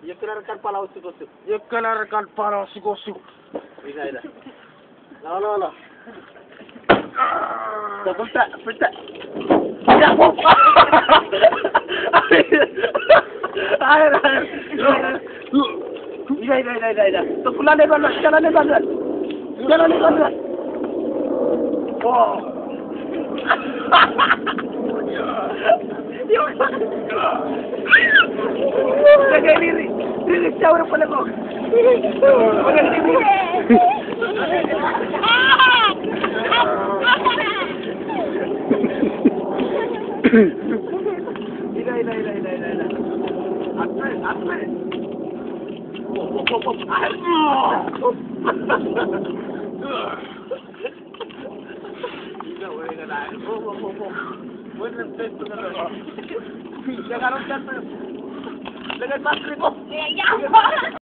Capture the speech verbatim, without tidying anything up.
Iekkelar kan pala osukosuk. Iekkelar kan pala osukosuk. Ina, ina. Lo, lo, lo. Tapulta, pulta. Ai, ai. Ina, ina, ina, ina, ina. Topula ne bala, tala ne bala. Tala ne bala. Oh.